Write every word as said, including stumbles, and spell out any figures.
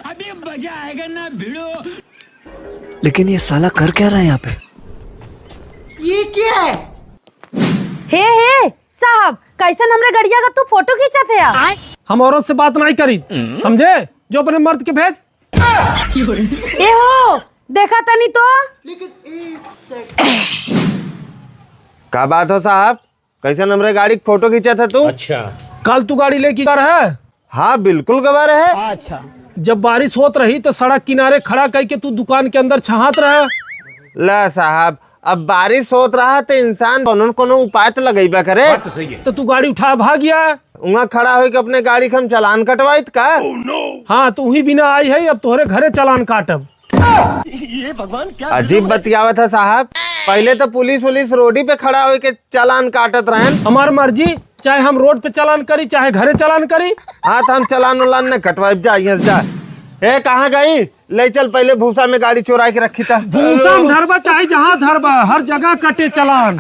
अभी मजा आएगा ना भिड़ो। लेकिन ये साला कर क्या रहा है यहाँ पे? ये क्या है? हे, हे, साहब, कैसन हमरे गड़िया का तू फोटो खींचत है यार? हम औरत से बात नहीं करी, समझे? जो अपने मर्द के भेज। ए हो, देखा तनी तो। का बात हो साहब, कैसन हमरे गाड़ी के फोटो खींचत है तू? अच्छा। कल तू गाड़ी लेके जा रहा है? हाँ, बिल्कुल गवा रहे। अच्छा। जब बारिश होत रही तो सड़क किनारे खड़ा करके तू दुकान के अंदर छहात रहे। ला साहब, अब बारिश होत रहा तो इंसान कोनो न कोनो उपाय तो लगइबे करे। बात तो सही है। तो तू गाड़ी उठा भाग गया। उहाँ खड़ा होके अपने गाड़ी के हम चालान कटवाइत का? हाँ, तो वही बिना आई है, अब तोहरे घरे चालान काटब। ये भगवान, क्या अजीब बतियावत है साहब। पहले तो पुलिस उलिस रोडी पे खड़ा होके चालान काटत रहन। हमार मर्जी, चाहे हम रोड पे चालान करी, चाहे घरे चालान करी। हाँ, तो हम चालान उलान न कटवाइब, जा यहाँ से जा। ए, कहाँ गई? ले चल, पहले भूसा में गाड़ी चोरा के रखी था। भूसा में धरबा, चाहे जहाँ धरबा, हर जगह कटे चालान।